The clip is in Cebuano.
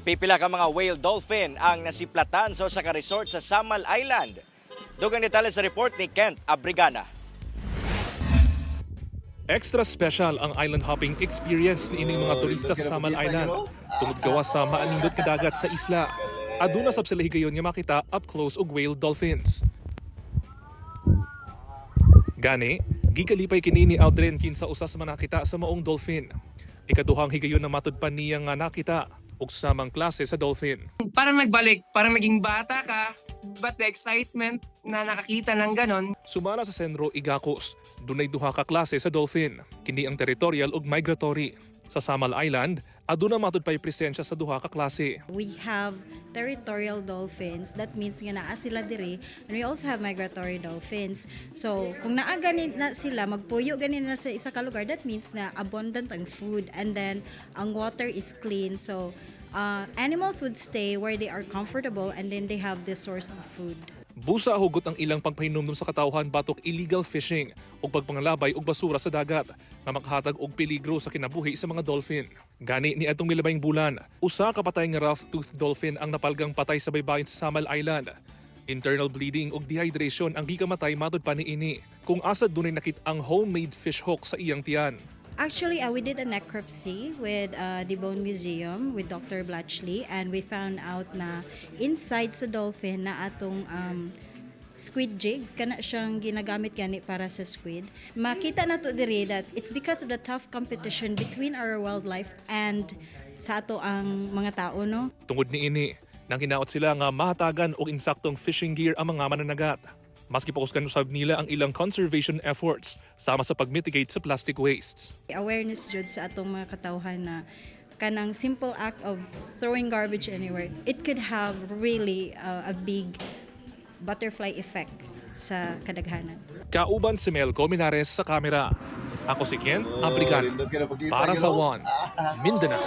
Pipila ka mga whale dolphin ang nasiplatan sa usa ka resort sa Samal Island. Dugang detalye sa report ni Kent Abrigana. Extra special ang island hopping experience ni ining mga turista sa Samal Island tungod gawas sa maanindot nga dagat sa isla. Aduna sab sila higayon nga makita up close og whale dolphins. Gani, gikalipay kini ni Aldrin kinsa usa sa mga nakita sa maong dolphin. Ikaduhang higayon na matud pa niya nga nakita og samang klase sa dolphin. Parang nagbalik, parang naging bata ka, but the excitement na nakakita ng ganon. Sumala sa Cenro Igacos, dunay duha ka klase sa dolphin. Kini ang territorial ug migratory. Sa Samal Island, aduna matud pay presensya sa duha ka klase. We have territorial dolphins. That means nga naa sila diri. And we also have migratory dolphins. So, kung naa gani na sila, magpuyo gani na sa isa ka lugar, that means na abundant ang food. And then, ang water is clean. So, animals would stay where they are comfortable and then they have the source of food. Busa hugot ang ilang pagpahinumdum sa katawhan batok illegal fishing ug pagpangalabay og basura sa dagat nga makahatag og peligro sa kinabuhi sa mga dolphin. Gani ni atong milabayng bulan, usa ka patay nga rough-toothed dolphin ang napalgang patay sa baybayin sa Samal Island. Internal bleeding ug dehydration ang gikamatay matud pa niini kung asa dunay nakit ang homemade fish hook sa iyang tiyan. Actually, we did a necropsy with the Bone Museum with Dr. Blatchley and we found out na inside sa dolphin na atong squid jig kana siyang ginagamit gani para sa squid. Makita na to diri that it's because of the tough competition between our wildlife and sa ato ang mga tao, no? Tungod niini, nang hinaot sila nga mahatagan og insaktong fishing gear ang mga mananagat. Mas gipokuskan usab nila ang ilang conservation efforts sama sa pag-mitigate sa plastic wastes. Awareness jud sa atong mga katawhan na kanang simple act of throwing garbage anywhere, it could have really a big butterfly effect sa kadaghanan. Kauban si Mel Colmenares sa kamera. Ako si Ken Abrigana. Nindot ka na pagkita, Para sa gino. One, Mindanao.